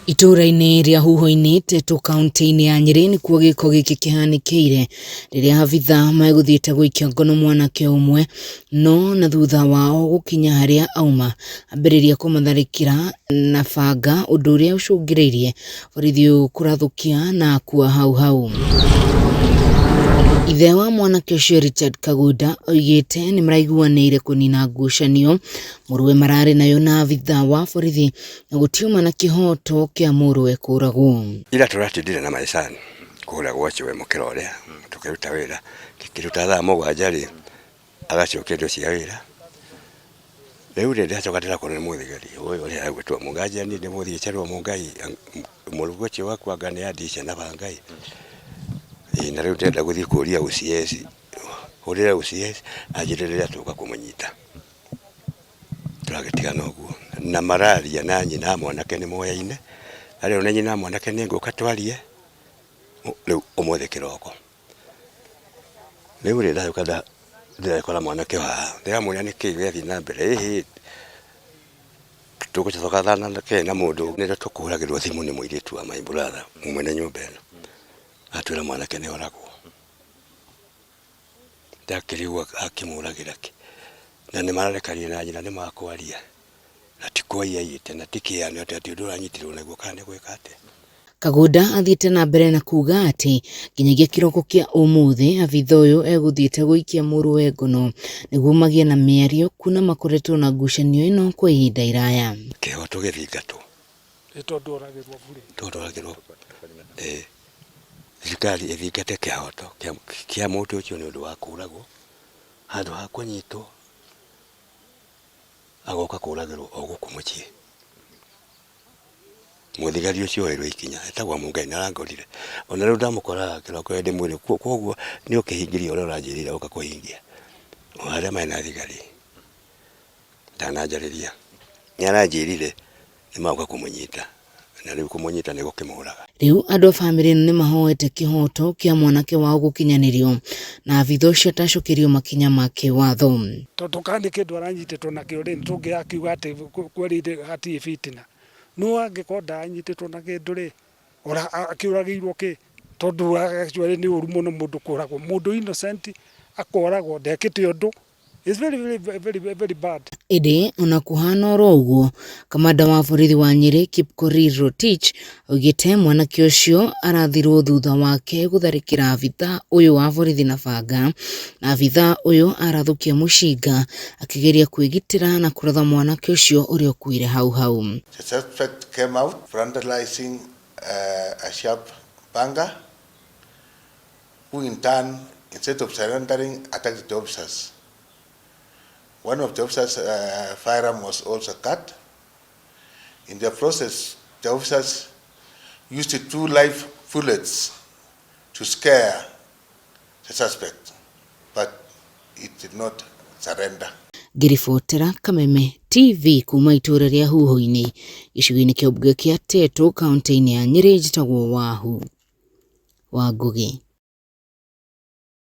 Itũũra-inĩ rĩa Huho-inĩ, Tetu kaunti-inĩ ya Nyĩrĩ nĩkuo gĩko gĩkĩ kĩhanĩkĩire rĩrĩa abitha megũthiĩte gũikia ngono mwanake ũmwe no na thutha wao gũkinya harĩa auma ambĩrĩria kũmatharĩkĩra na banga ũndũ ũrĩa ũcũngĩrĩirie borithi ũyũ kũrathũkia na akua hau hau. Ithe wa mwanake ũcio Richard Kagunda oigĩte nĩmaraiguanĩire kũnina ngucanio mũrũwe mararĩ nayo na abitha wa borithi na gũtiuma na kĩhoto kĩa mũrũwe kũragwo. Ira tũratindire na maicani kũrĩa gwa cũwe mũkĩra ũrĩa tũkĩruta wĩra, tũkĩruta thaa mũgwanja rĩ, agacokia indo cia wĩra. Rĩu rĩ, ndacoka ndĩrakorwo nĩ mũthigari ũyũ ũrĩa egwĩtwo Mũngai, anjĩra niĩ ndĩmũthiĩ njerwo Mũngai, mũrũguo ũcio waku anga nĩ andicia na banga ĩ. Ĩĩ na rĩu ndĩrenda gũthiĩ kũria OCS, hũrĩre OCS anjĩre rĩrĩa tũgũka kũmũnyita. Tũragĩtigana ũguo. Na mararia na nyina wa mwanake nĩ moyaine, arerwo nĩ nyina wa mwanake nĩ ngũka twarie, rĩu ũmũthĩ kĩroko. Rĩu rĩ, ndagĩũka ndĩrekora mwanake ũyũ haha, ndĩramũria nĩkĩ gĩrathiĩ na mbere, ĩhĩ tũgũcoka thaa na mũndũ, nĩrĩo tũkũhũragĩrwo thimũ nĩ mũirĩtu wa my brother mwene nyũmba ĩno, atwĩra mwanake nĩ oragwo. Ndakĩrigwo akĩmũragĩra kĩ, na nĩ mararekania na nyina nĩ makwaria, na ti kwaia aiyĩte na ti kĩano atĩ ũndũ ũranyitirwo naguo kana nĩ gwĩka atĩa. Kagunda athiĩte na mbere na kuuga atĩ nginyagia kĩroko kĩa ũmũthĩ abitha ũyũ egũthiĩte gũikia mũrũwe ngono nĩguo magĩe na mĩario kuona makoretwo na ngucanio ĩno kwa ihinda iraya. Kĩhoto gĩthingatwo. Ĩ tondũ oragĩrwo burĩ. Tondũ oragĩrwo ĩ thirikari ĩthingate kĩhoto kĩa mũndũ ũcio nĩ ũndũ wa kũragwo handũ ha kũnyitwo agoka kũragĩrwo o gũkũ mũciĩ. Mũthigari ũcio oerwo ikinya etagwo Mũngai nĩ arangorire ona rĩu ndamũkoraga kĩroko ndĩmwĩre koguo nĩ ũkĩhingĩria ũrĩa ũranjĩrĩire ũka kũhingia o harĩa marĩ na thigari ndananjarĩria nĩ aranjĩrire nĩ magoka kũmũnyita na rĩu kũmũnyita nĩ gũkĩmũraga. Rĩu andũ a bamĩrĩ ĩno nĩ mahoete kĩhoto kĩa mwanake wao gũkinyanĩrio na abitha ũcio atacũkĩrio makinya ma kĩwatho. Tondũ kana nĩ kĩndũ aranyitĩtwo nakĩo rĩ, nĩ tũngĩgakiuga atĩ kweli hatirĩ fitina. No angĩkorwo ndaranyitĩtwo na kĩndũ rĩ, akĩũragĩirwo kĩ? Tondũ actually nĩ ũru mũno mũndũ kũragwo. Mũndũ innocent akoragwo ndekĩte ũndũ. It's very, very, very, very bad. Ĩndĩ ona kũhana oro ũguo, kamanda wa borithi wa Nyĩrĩ Kipkorir Rotich oigĩte mwanake ũcio arathirwo thutha wake gũtharĩkĩra abitha ũyũ wa borithi na banga, na abitha ũyũ arathũkia mũcinga akĩgeria kwĩgitĩra na kũratha mwanake ũcio ũrĩa ũkuire hau hau. The suspect came out brandishing a sharp panga who in turn, instead of surrendering, attacked the officers. One of the officers' firearm was also cut. In the process, the officers used 2 live bullets to scare the suspect, but it did not surrender. Ngĩribotera Kameme TV kuma itũũra rĩa Huho-inĩ, gĩcigo-inĩ kĩa mbunge kĩa Tetu, kaunti-inĩ ya Nyĩrĩ, njĩtagwo Wahu wa Ngũgĩ.